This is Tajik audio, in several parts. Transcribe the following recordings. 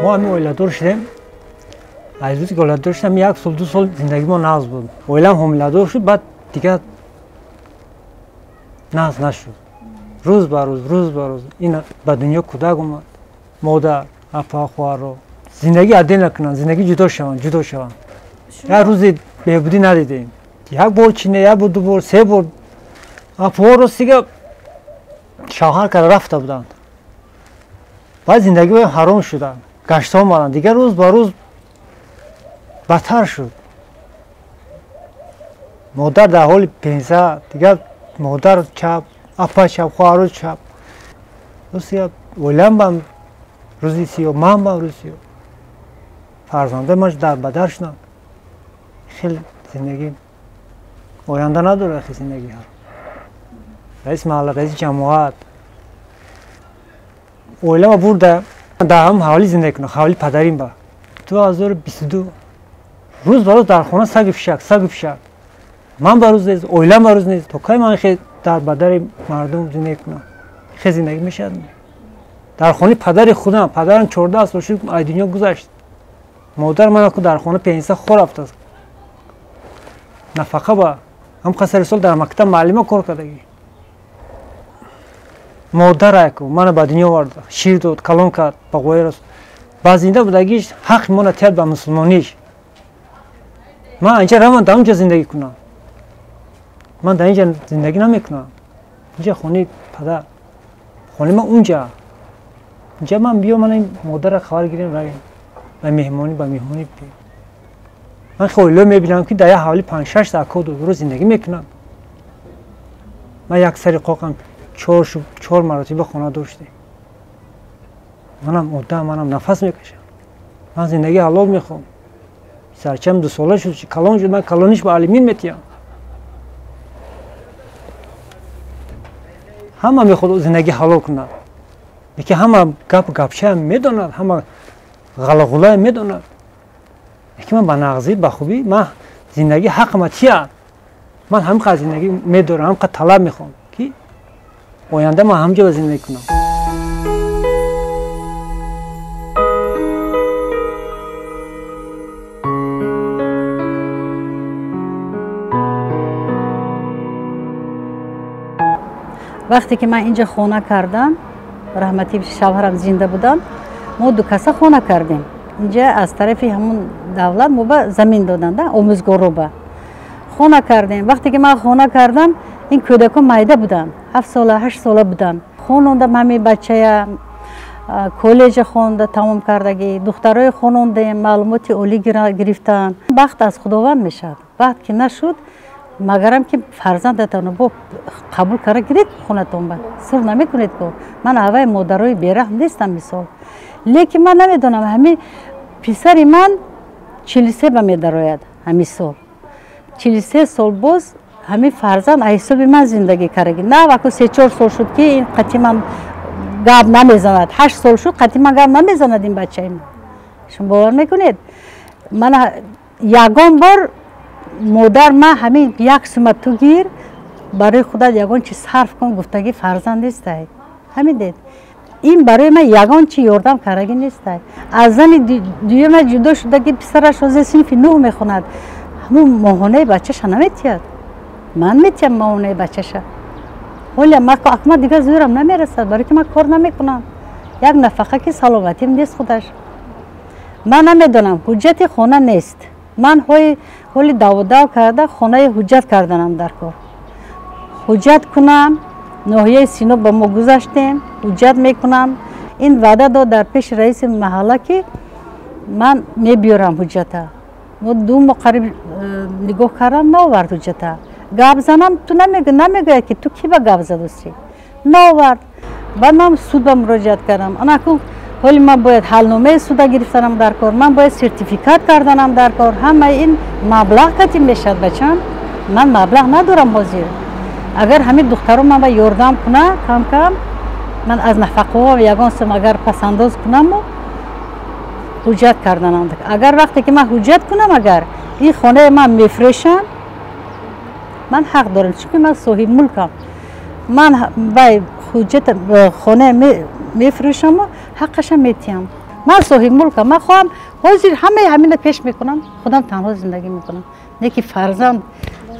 Мо ҳамин оиладор шудем. Аз рӯзе ки оиладор шудам, як сол, 2 сол зиндагии мо нағз буд. Оилам ҳомиладор шуд, баъд дигар нағз нашуд. Рӯз ба рӯз, рӯз ба рӯз ин ба дунё кӯдак омад. Модар, апа, хоҳарро зиндагӣ отдельно кунанд, зиндагӣ ҷудо шаванд, ҷудо шаванд. Як рӯзи беҳбудӣ надидем. Як бор чи не, як бор, 2 бор, 3 бор. Апаҳо ростига шавҳар карда рафта буданд. Баъд зиндагиҳоям ҳаром шуданд, гашта омаданд. Дигар рӯз ба рӯз бадтар шуд. Модар дар ҳоли пенса, дигар модар чап, апа чап, хоҳаро чап. Ростига оилам бам рӯзи сиёҳ, ман бам рӯзи сиёҳ. Фарзандои ман дар бадар шуданд. Хеле зиндагӣ оянда надорад, хеле зиндагӣ ҳаром. Раиси маҳалла, раиси ҷамоат оилама бурда дар ҳам ҳавлӣ зиндагӣ кунам, ҳавлии падарим ба. 2022 рӯз ба рӯз дар хона саги фишак, саги фишак. Ман ба рӯз нест, оилам ба рӯз нест. То кай ман хе дар бадари мардум зиндагӣ кунам? Хе зиндагӣ мешавад? Дар хонаи падари худам, падарам 14 сол шуд, аз дунё гузашт. Модар ман ку дар хона пенса хор рафтааст. Нафақа ба ҳам қасари сол дар мактаб муаллима кор кардагӣ. Модарай ку мана ба дунё овард, шир дод, калон кард, ба ғоя расонд. Ба зинда будагиш ҳаққи мона тиҳад ба мусулмониш. Ман инҷа равам, дар онҷа зиндагӣ кунам. Ман дар инҷа зиндагӣ намекунам. Инҷа хонаи падар, хонаи ман унҷа. Инҷа ман биё, ман ин модарро хабар гирем, равем ба меҳмонӣ, ба меҳмонӣ биёем. Ман хеле мебинам, ки дар як ҳавлӣ 5-6 та акоду рӯз зиндагӣ мекунам. Ман як сари қоқам 4 маротиба хона доштем. Манам одам, манам нафас мекашам. Ман зиндагии ҳалол мехоҳам. Сарчам 2 сола шуд, калон шуд, ман калониш ба алимин метиҳам. Ҳама мехоҳад зиндагии ҳалол кунад. Лекин ҳама гап гапчаам медонад, ҳама ғалағулаам медонад. Лекин ман ба нағзӣ, ба хубӣ, ман зиндагии ҳаққама тиҳад. Ман ҳамин қадр зиндагӣ медорам, ҳамин қадр талаб мехоҳам, ки оянда ман ҳамин ҷо зиндагӣ кунам. Вақте ки ман инҷа хона кардам, раҳмати шавҳарам зинда будам, мо 2 каса хона кардем. Инҷа аз тарафи ҳамун давлат мо ба замин доданд, омӯзгорро ба хона кардем. Вақте ки ман хона кардам, ин кӯдакон майда буданд, 7 сола, 8 сола буданд. Хонондам ҳамин бачая, коллеҷа хонда тамом кардагӣ, духтарои хонондем, маълумоти олӣ гирифтанд. Бахт аз Худованд мешавад. Бахт ки нашуд, магарам ки фарзандатонро бо қабул карда гиред хонатон ба. Сур намекунед ку. Ман ҳаваи модарои бераҳм нестам мисол. Лекин ман намедонам, ҳамин писари ман 43 ба медарояд ҳамин сол. 43 сол боз ҳамин фарзанд аз ҳисоби ман зиндагӣ кардагӣ. На ваку 3-4 сол шуд, ки ин қатъи ман гап намезанад. 8 сол шуд, қатъи ман гап намезанад ин бачаи ман. Шумо бовар мекунед? Ман ягон бор модар ман ҳамин як сума ту гир, барои худат ягон чиз сарф кун гуфтагӣ фарзанд нестай. Ҳамин дед. Ин барои ман ягон чи ёрдам кардагӣ нестай. Аз зани дуюма ҷудо шудагӣ писараш ҳозир синфи 9 мехонад. Ҳамун моҳонаи бачаша наметиҳад. Ман метиҳам моҳонаи бачаша. Ҳоле акма дигар зӯрам намерасад, барои ки ман кор намекунам. Як нафақа ки саломатим нест худаш. Ман намедонам, ҳуҷҷати хона нест. Ман ҳоли даводав карда хонаи ҳуҷҷат карданам дар кор. Ҳуҷҷат кунам, ноҳияи Сино ба мо гузаштем, ҳуҷҷат мекунам. Ин ваъда дод дар пеши раиси маҳалла, ки ман мебиёрам ҳуҷҷата. Мо 2 моҳ қариб нигоҳ кардам, наовард ҳуҷҷата. Гап занам, ту намегӯяд, ки ту ки ба гап задусӣ? Наовард. Баъд ман суд ба муроҷиат кардам. Анакун ҳоли ман бояд ҳалномаи суда гирифтанам дар кор, ман бояд сертификат карданам дар кор. Ҳамаи ин маблағ кати мешавад бачам. Ман маблағ надорам ҳозир. Агар ҳамин духтаро ман ба ёрдам кунад, кам-кам ман аз нафақаҳо ягон сум агар пасандоз кунаму ҳуҷҷат карданам. Агар вақте ки ман ҳуҷҷат кунам, агар ин хонаи ман мефурӯшам, ман ҳақ дорам, чунки ман соҳиби мулкам. Ман вай ҳуҷҷат хонаи мефурӯшаму ҳаққаша метиҳам. Ман соҳиби мулкам, ман хоҳам ҳозир ҳамаи ҳамина пеш мекунам, худам танҳо зиндагӣ мекунам. Не ки фарзанд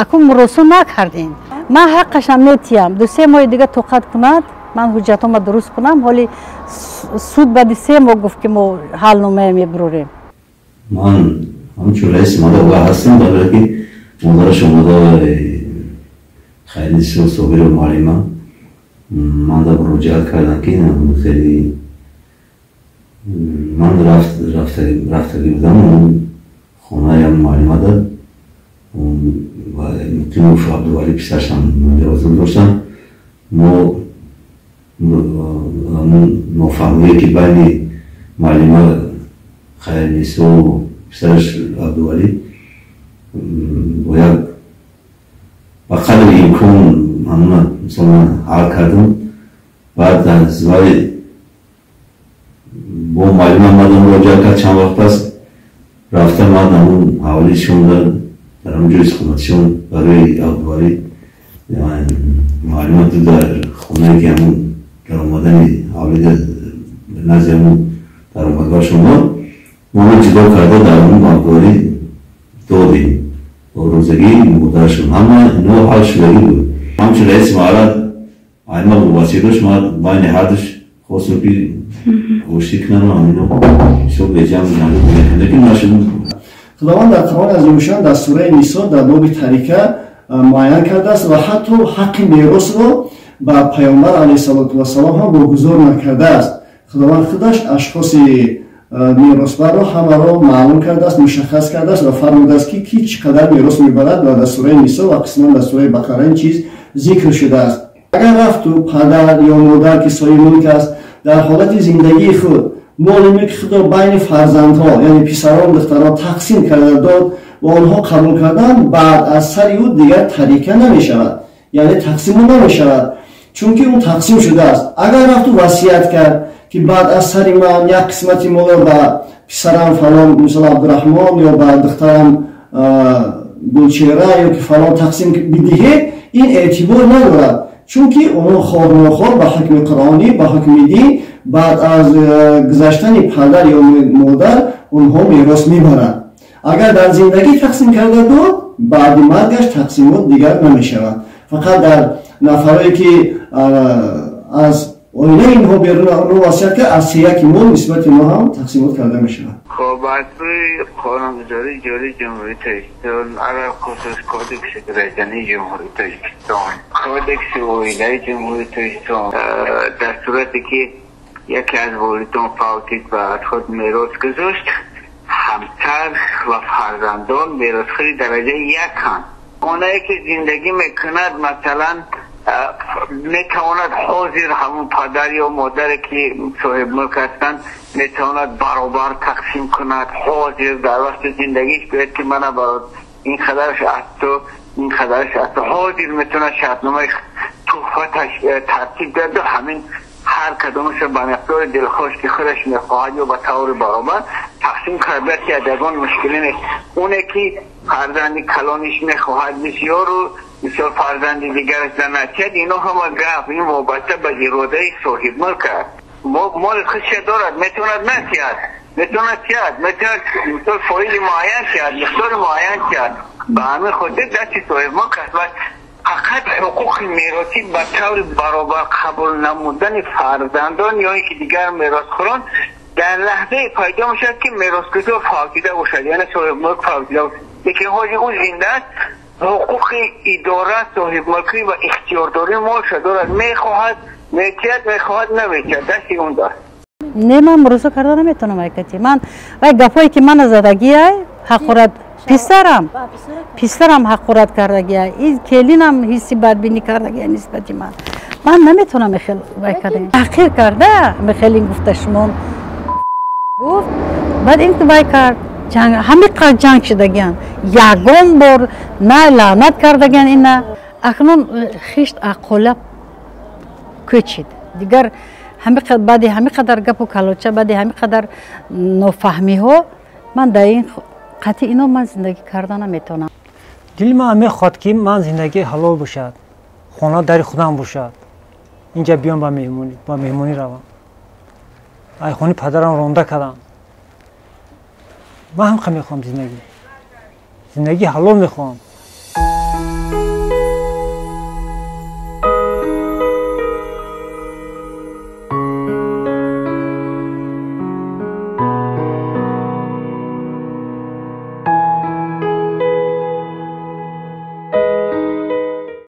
акун муросо накардем. Ман ҳаққашам метиям. 2-3 моҳи дига тоқат кунад, ман ҳуҷҷатҳома дуруст кунам. Ҳоли суд баъди 3 моҳ гуфт, ки мо ҳалномая мебурорем. Ман ҳамчун раиси маҳалла ҳастам, барое ки модараш омада Хайринисо Собирова муаллима манда муроҷиат кардам, ки хеле ман рафтагӣ будам хонаи муаллимада ва Муқимов Абдувалӣ писаршам лозим доштам. Мо нофаҳмие ки байни муаллима Хайринисо писараш Абдувалӣ бо як ба қадри имкон ҳамона мисол ман ҳал кардам. Баъд аз вай бо муаллима мада муроҷиат кард. Чанд вақт пас рафта ман ҳамун ҳавлишон дар ҳамон ҷои истиқоматишон барои Абдувалӣ муаллима ду дар хонае ки ҳамун даромадани ҳавли назди ҳамун даромадгоҳашон буд, мо ҷудо карда дар ҳамун Абдувалӣ додем. Бо розагии модарашон ҳама ино ҳал шудагӣ буд. Ҳамчун раиси маҳалла айма васият дошт, ман байни ҳардуш хостам ки оштӣ кунам, ҳамино бисёр беҷамъ лекин нашуд. Худованд дар Қуръони азимушшаън дар сураи Нисо дар боби тарика муайян кардааст ва ҳатто ҳаққи меросро ба Паёмбар алайҳиссалоту вассалом ҳам вогузор накардааст. Худованд худаш ашхоси меросбарро ҳамаро маълум кардааст, мушаххас кардааст ва фармудааст, ки ки чӣ қадар мерос мебарад, ва дар сураи Нисо ва қисман дар сураи Бақара ин чиз зикр шудааст. Агар рафту падар ё модар, ки соҳиби мулк аст, дар ҳолати зиндагии худ моли мулки худро байни фарзандҳо, яъне писарон, духтарон тақсим карда дод ва онҳо қабул карданд, баъд аз сари ӯ дигар тарика намешавад, яъне тақсиму намешавад, чунки ӯ тақсим шудааст. Агар рафту васият кард, ки баъд аз сари ман як қисмати молро ба писарам фалон, мисол Абдураҳмон, ё ба духтарам Гулчера ё ки фалон тақсим бидиҳед, ин эътибор надорад, чунки онҳо хоҳ нохоҳ ба ҳукми қуръонӣ, ба ҳукми дин баъд аз гузаштани падар ё модар онҳо мерос мебаранд. Агар дар зиндагӣ тақсим карда дод, баъди маргаш тақсимот дигар намешавад. Фақат дар нафарое ки аз оилаи инҳо берун онҳо васият кард, аз сеяки мол нисбати онҳо ҳам тақсимот карда мешавад. Хоб, аз рӯи қонунгузории ҷории Ҷумҳурии Тоҷикистон, алалхусус Кодекси граждании Ҷумҳурии Тоҷикистон, Кодекси оилаи Ҷумҳурии Тоҷикистон, дар сурате ки яке аз волидон фавтид ва аз худ мерос гузошт, ҳамсар ва фарзандон меросхӯри дараҷаи яканд. Онае ки зиндагӣ мекунад, масалан, метавонад ҳозир ҳамун падар ё модаре ки соҳиби мулк ҳастанд, метавонад баробар тақсим кунад. Ҳозир дар вақти зиндагиш гӯяд, ки мана барот ин қадараш аз ту, ин қадараш аз ту. Ҳозир метавонад шартномаи туҳфа тартиб диҳад, ҳамин ҳар кадомашро ба миқдори дилхош ки худаш мехоҳад ё ба таври баробар тақсим карда, ки аз ягон мушкиле нест. Оне ки фарзанди калониш мехоҳад бисёру мисол фарзанди дигараш занатият, ино ҳама гап, ин вобаста ба иродаи соҳибмулк аст. Моли худша дорад, метавонад насиҳат, метавонад сиҳат, метавонад мисол фоизи муайян сиҳат, миқдори муайян сиҳат. Ба ҳамин хотир дасти соҳибмулк аст ва фақат ҳуқуқи меросӣ ба таври баробар қабул намудани фарзандон ё ин ки дигар меросхӯрон дар лаҳзае пайдо мешавад, ки меросгузор фавтида бошад, яъне соҳибмулк фавтида бошад. Лекин ҳозир ӯ зинда аст, ҳуқуқи идора, соҳибмулкӣ ва ихтиёрдории молша дорад. Мехоҳад метиҳад, мехоҳад наметиҳад, дасти он даст. Не, ман муроза карда наметавонам. Айкати ман вай гапҳое ки мана задагиай, ҳақорат, писарам ҳақорат кардагиай, ин келинам ҳисси бадбинӣ кардагиай нисбати ман. Ман наметавонам мехел вай карда, таҳқир карда, мехел ин гуфта, шумон гуфт, баъд ин вай кард. Ҳамин қадр ҷанг шудагиан, ягон бор на лаънат кардагиан ина. Акнун хишт ақола кӯчид дигар. Баъди ҳамин қадар гапу калоча, баъди ҳамин қадар нофаҳмиҳо, ман дар ин қатъи ино ман зиндагӣ карда наметавонам. Дили ман мехоҳад, ки ман зиндагии ҳалол бошад, хона дари худам бошад, инҷа биём ба меҳмонӣ, ба меҳмонӣ равам. Айхони падарам ронда кардам. Ман ҳам мехоҳам зиндагӣ, зиндагии ҳалол мехоҳам.